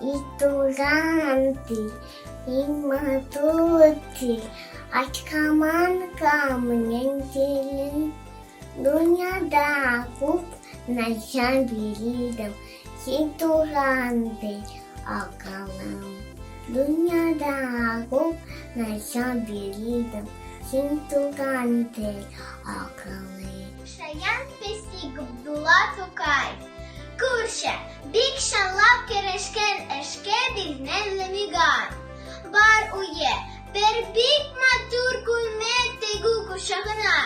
И туган тел, и матур тел, Ачкаман камнең телен. Дөньяда күп нәрсә бирдем, Син туган тел, акылым. Дөньяда күп нәрсә бирдем, Син туган тел, акылым. Шаян песи Габдулла Тукай. Күрше, бик шанлап керешкән эшкә безнең Лемиган. Бар уе, бер бик матур күлмәк тегү курчагына.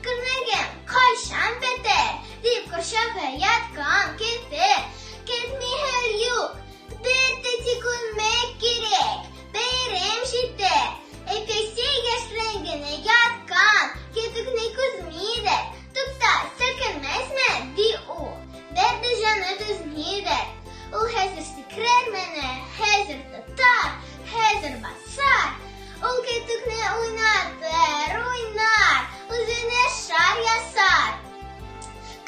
Күлмәгем кайчан бетер, дип курчагы яткан китер. Кетми хәл юк, бер тәти күлмәк кирәк, бәйрәм җитте. Әпәсе яшьлән генә яткан, кетүкне күзмидер. Тукта, селкенмәсме, ди ул. Бер дә җаны түзмидер. Ул хәзер сикерер менә, хәзер тотар, хәзер басар. Ул көтүкне уйнатыр, уйнар, үзенә шар ясар.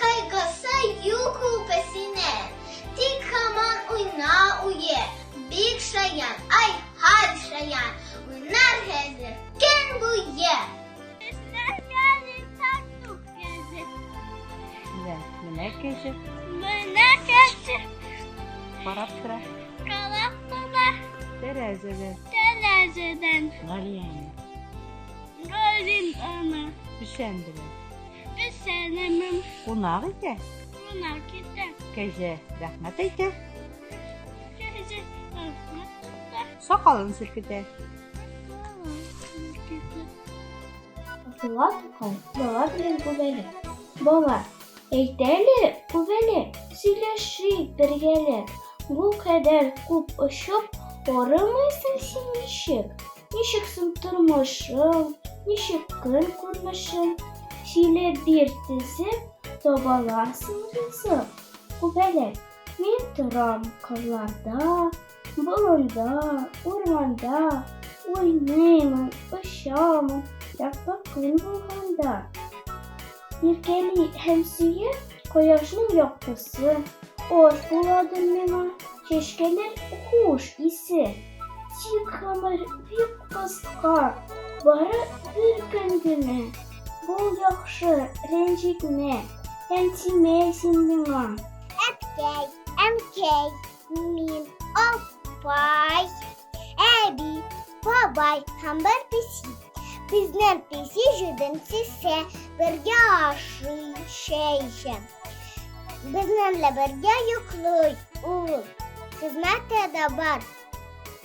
Кайгысы юк ул песинең, тик һаман уйна уе. Бик шаян, ай һай шаян, уйнар хәзер көн буе. Менә кәҗә. Менә кәҗә. Карап тора. Карап тора. Тәрәзәдән. Тәрәзәдән. Галияне. Галияне. Печән белән. Печәнемем. Кунак итә. Кунак итә. Кәҗә рәхмәт әйтә. Кәҗә рәхмәт әйтә. Сакалын селкетә. Габдулла Тукай бала белән күбәләк. Бала, әйт әле, күбәләк, сөйләшик бергәләп. Бу кадәр күп очып, арымыйсың син ничек? Ничек соң тормышың, ничек көн күрмешең? Сөйләп бир тезеп, табаларсың ризык. Күбәләк, мин торам кырларда, Болында, урманда уйныймын, очамын, якты көн булганда. Иркәли һәм сөя кояшның яктысы, аш буладыр миңа, чәчкәләр хуш исе. Тик гомер бик кыска, бары бер көн генә. Бул яхшы, рәнҗетмә һәм тимә син миңа. Әткәй, әнкәй, Мин апай, әби, бабай һәм бер песи. Безнең песи җөден сисә, бергә ашый, чәй эчә. Безнеңлә бергә йоклый ул. Хезмәте дә бар.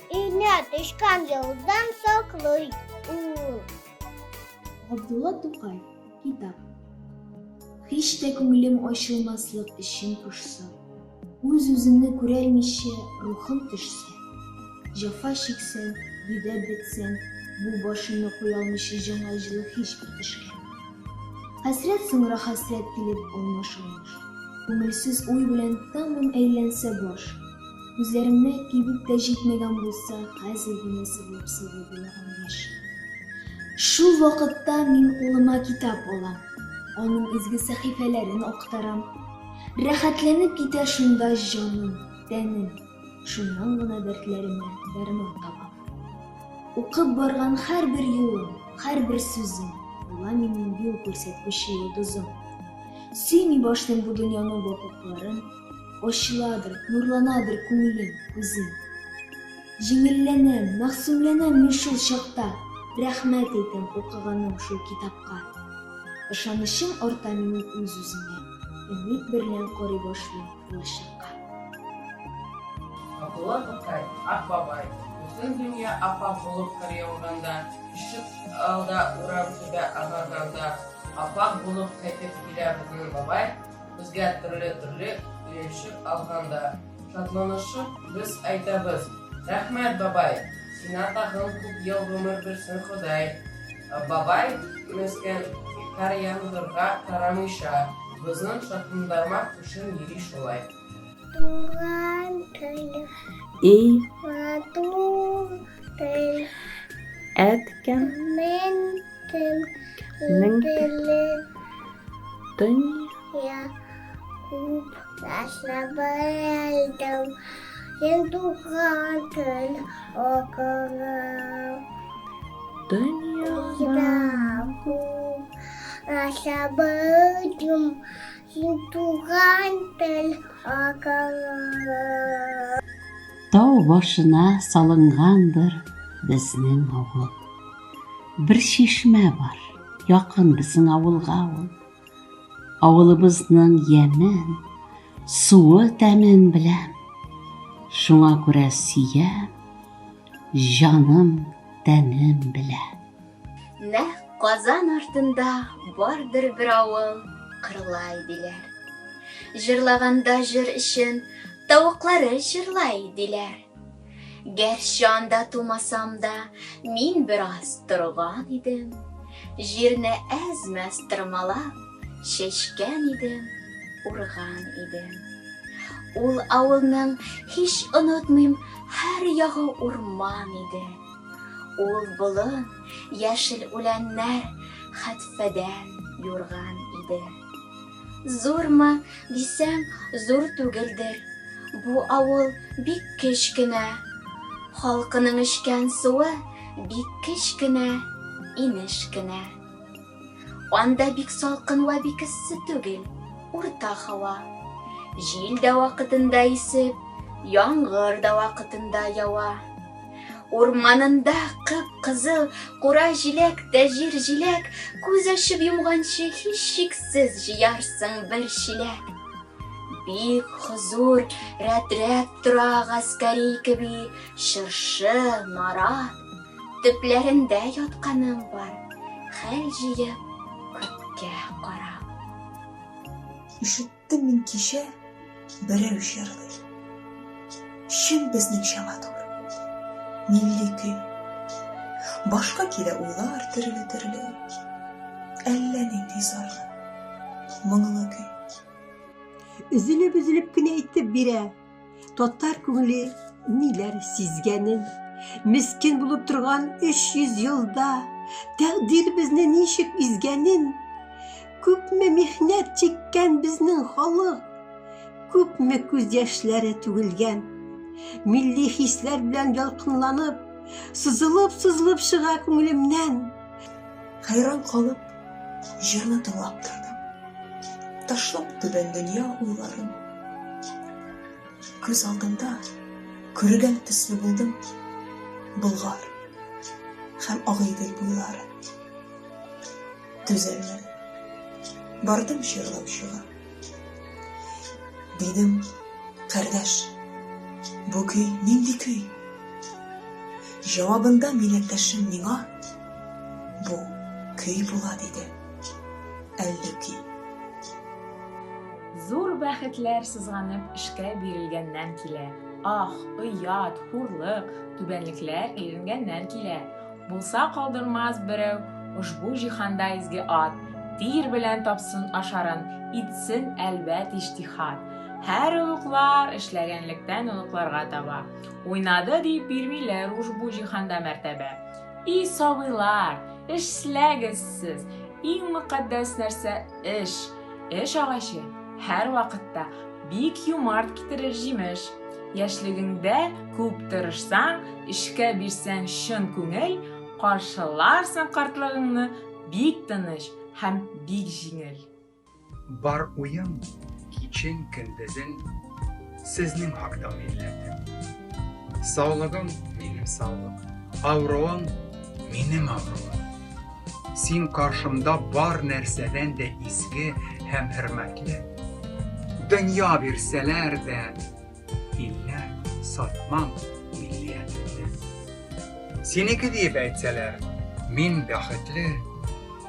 Өйне төшкән юлдан саклый ул. Габдулла Тукай. Китап. Һич тә күңелем ачылмаслык эчем пошса, Үз-үземне күрәлмичә рухым төшсә, Җәфа чиксәм, йөдәп бетсәм, Бу башымны куялмыйча җанга җылы һичбер төшкән. Хәсрәт соңра хәсрәт килеп алмаш-алмаш, Күңелсез уй белән тәмам әйләнсә баш, Күзләремнә кибеп тә җитмәгән булса, Хәзер генә сыгылып-сыгылып елаган яшь. Шул вакытта мин кулыма китап алам, Аның изге сәхифәләрен актарам. Рәхәтләнеп китә шунда җаным, тәнем, Шуннан гына дәртләремә дәрман табам. Укып барган һәрбер юлым, һәрбер сүзем Була минем юл күрсәткүче йолдызым. Сөйми башлыйм бу дөньяның ваклыкларын, Ачыладыр, нурланадыр күңелем, күзем. Җиңелләнәм, мәгъсүмләнәм мин шул чакта, Рәхмәт әйтәм укыганым шул китапка. Ышанычым арта минем үз-үземә, Өмет берлән карый башлыйм булачакка. Габдулла Тукай, Ак бабай, Бөтен дөнья ап-ак булып кар яуганда, Ишек алда, урам түбә агарганда, Ап-ак булып кайтып килә безнең бабай, Безгә төрле-төрле уенчык алганда, Шатланышып без әйтәбез, Рәхмәт, бабай! Сина тагын күп ел гомер бирсен Ходай! Бабай мескен кар-яңгырга карамыйча, Безнең шатландырмак өчен йөри шулай. Туган тел. И. Матур тел. Әткәм. Мен тел. Нең Теле. Тын. Я күп нәрсә белдем. Син туган тел акылым. Дөньяда күп нәрсә белдем, син туган тел акылым. Тау башына салынгандыр безнең авыл. Бер чишмә бар, якын безнең авылга ул. Авылыбызның ямен, суы тәмен беләм. Шуңа күрә сөям, җаным, тәнем белә. Нәкъ Казан артында бардыр бер авыл, Кырлай диләр. Җырлаганда җыр өчен тавыклары җырлай диләр. Гәрчә анда тумасам да, мин бераз торган идем. Җирне әз-мәз тырмалап, чәчкән идем, урган идем. Ул авылның, һич онытмыйм, һәр ягы урман иде. Ул болын, яшел үләннәр хәтфәдән юрган иде. Зурмы, дисәң, зур түгелдер. Бу авыл бик кечкенә. Халкының эчкән суы бик кечкенә, инеш кенә. Анда бик салкын вә бик эссе түгел, урта һава. Җил дә вакытында исеп, яңгыр да вакытында ява. Урманында кып-кызыл кура җиләк тә җир җиләк, күз ачып йомганчы һичшиксез җыярсың бер чиләк. Бик хозур, рәт-рәт тора гаскәри кеби чыршы, нарат. Төпләрендә ятканым бар, хәл җыеп, күккә карап. Ишеттем мин кичә берәү җырлый. Чын безнеңчә матур, милли көй. Башка килә уйлар төрле-төрле. Әллә нинди зарлы, моңлы көй. Өзелеп-өзелеп кенә әйтеп бирә. Татар күңеле ниләр сизгәнен. Мескен булып торган 300 елда тәкъдир безне ничек изгәнен. Күпме михнәт чиккән безнең халык, күпме күз яшьләре түгелгән. Милли хисләр белән ялкынланып, сызылып-сызылып чыга күңелемнән. Хәйран калып, җырны тыңлап тордым. Ташлап түбән дөнья уйларын. Күз алдымда күргән төсле булдым Болгар һәм Агыйдел буйларын. Түзәлмәдем. Бардым җырлаучыга. Дидем, кардәш, бу көй нинди көй? Җавабында милләттәшем миңа, бу көй була, диде. Әллүки. Зур бәхетләр сызганып эшкә бирелгәннән килә. Ах, оят, хурлык, түбәнлекләр иренгәннән килә. Булса калдырмас берәү ошбу җиһанда изге ат, Тир белән тапсын ашарын, итсен әлбәт иҗтиһад. Һәр олуглар эшләгәнлектән олугларга таба. Уйнады дип бирмиләр ушбу җиһанда мәртәбә. И сабыйлар, эшләгез сез, иң мөкатдәс нәрсә эш. Эш агачы һәрвакытта бик юмарт китерер җимеш. Яшьлегеңдә күп тырышсаң, эшкә бирсәң чын күңел, каршыларсың картлыгыңны бик тыныч һәм бик җиңел. Бар уем кичен көндезен сезнең хакта милләтем. Саулыгың минем саулык, авыруың минем авыруым. Син каршымда бар нәрсәдән дә изге һәм хөрмәтле. Дөнья бирсәләр дә, илләр сатмам миллиятемне. Синеке диеп әйтсәләр, мин бәхетле,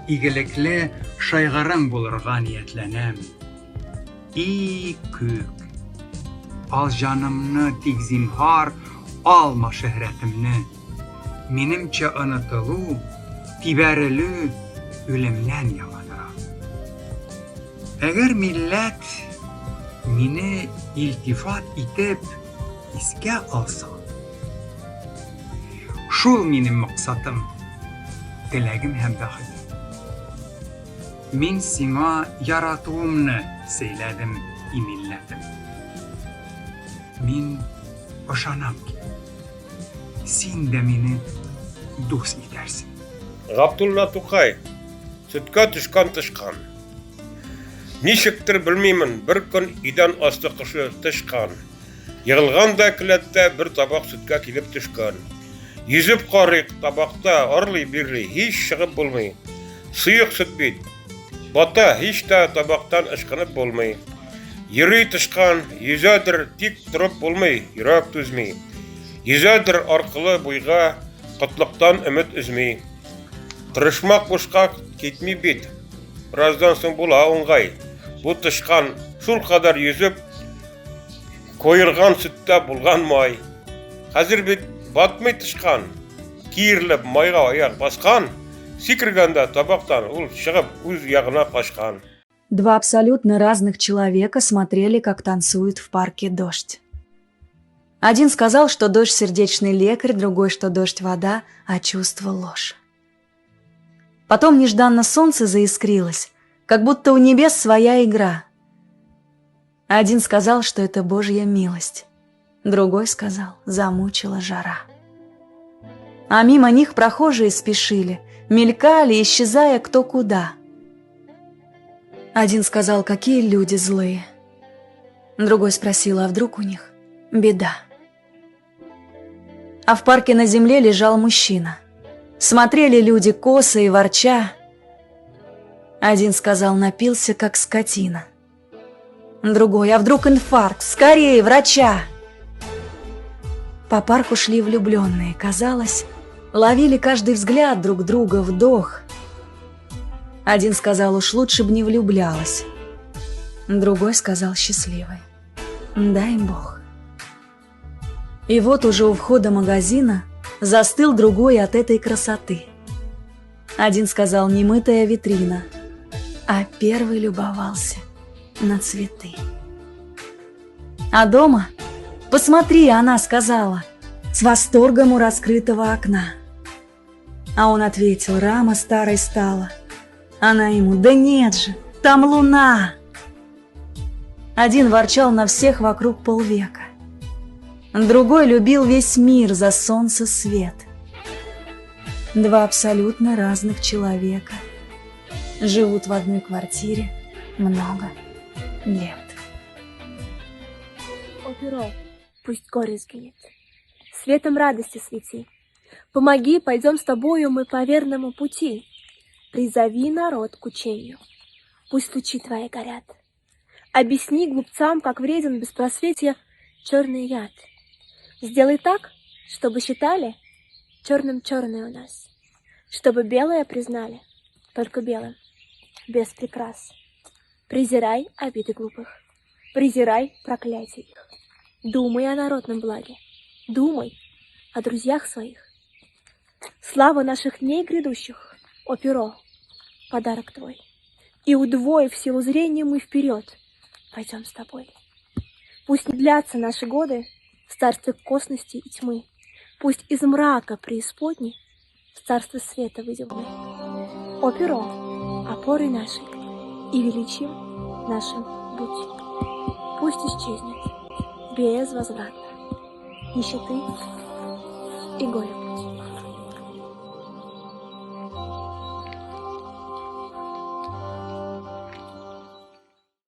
игелекле шайгырың булырга ниятләнәм. И күк! Ал җанымны, тик зинһар, алма шөһрәтемне. Минемчә онытылу, тибәрелү үлемнән яманрак. Әгәр милләт мине илтифат итеп искә алса, шул минем максатым, теләгем һәм бәхетем. Мин сиңа яратуымны сөйләдем, и милләтем. Мин Ышанам ки, син дә мине дус итәрсең. Габдулла Тукай, Сөткә төшкән тычкан. Ничектер белмимен, бер көн идән асты кошы тычкан. Егылган да келәттә бер табак сөткә килеп төшкән. Йөзеп карыйк, табакта арлый-бирлый һич чыгып булмый. Сыек сөт бит. Бата, һич тә табактан ычкынып булмый. Йөри тычкан, йөзәдер, тик торып булмый, йөрәк түзми. Йөзәдер аркылы буйга, кытлыктан өмет өзми. Тырышмак бушка китми бит. Бераздан соң була уңгай. Бу тычкан шулкадәр йөзеп, Коерган сөттә булган май. Хәзер бит батмый тычкан. Киерелеп майга аяк баскан, сикергәндә табактан ул чыгып үз ягына качкан. Два абсолютно разных человека смотрели, как танцует в парке дождь. Один сказал, что дождь сердечный лекарь, другой, что дождь вода, а чувство ложь. Потом нежданно солнце заискрилось, как будто у небес своя игра. Один сказал, что это божья милость, другой сказал, замучила жара. А мимо них прохожие спешили, мелькали, исчезая кто куда. Один сказал, какие люди злые. Другой спросил, а вдруг у них беда. А в парке на земле лежал мужчина. Смотрели люди косо и ворча. Один сказал, напился, как скотина. Другой, а вдруг инфаркт? Скорее, врача! По парку шли влюбленные, казалось, ловили каждый взгляд друг друга, вдох. Один сказал, уж лучше б не влюблялась. Другой сказал, счастливый. Дай бог. И вот уже у входа магазина застыл другой от этой красоты. Один сказал, немытая витрина, а первый любовался на цветы. А дома? Посмотри, она сказала, с восторгом у раскрытого окна. А он ответил, рама старой стала. Она ему, да нет же, там луна. Один ворчал на всех вокруг полвека. Другой любил весь мир за солнце свет. Два абсолютно разных человека живут в одной квартире много лет. О, перо, пусть горе сгинет, светом радости свети. Помоги, пойдем с тобою мы по верному пути. Призови народ к учению, пусть лучи твои горят. Объясни глупцам, как вреден без просветия черный яд. Сделай так, чтобы считали черным черное у нас, чтобы белое признали только белым, без прикрас. Презирай обиды глупых, презирай проклятия их. Думай о народном благе, думай о друзьях своих. Слава наших дней грядущих, о перо, подарок твой. И удвоив силу зрения мы вперед пойдем с тобой. Пусть не длятся наши годы в царстве косности и тьмы. Пусть из мрака преисподней в царство света выйдем мы. О перо, опорой нашей и величием нашим будь. Пусть исчезнет безвозвратно нищеты и горе.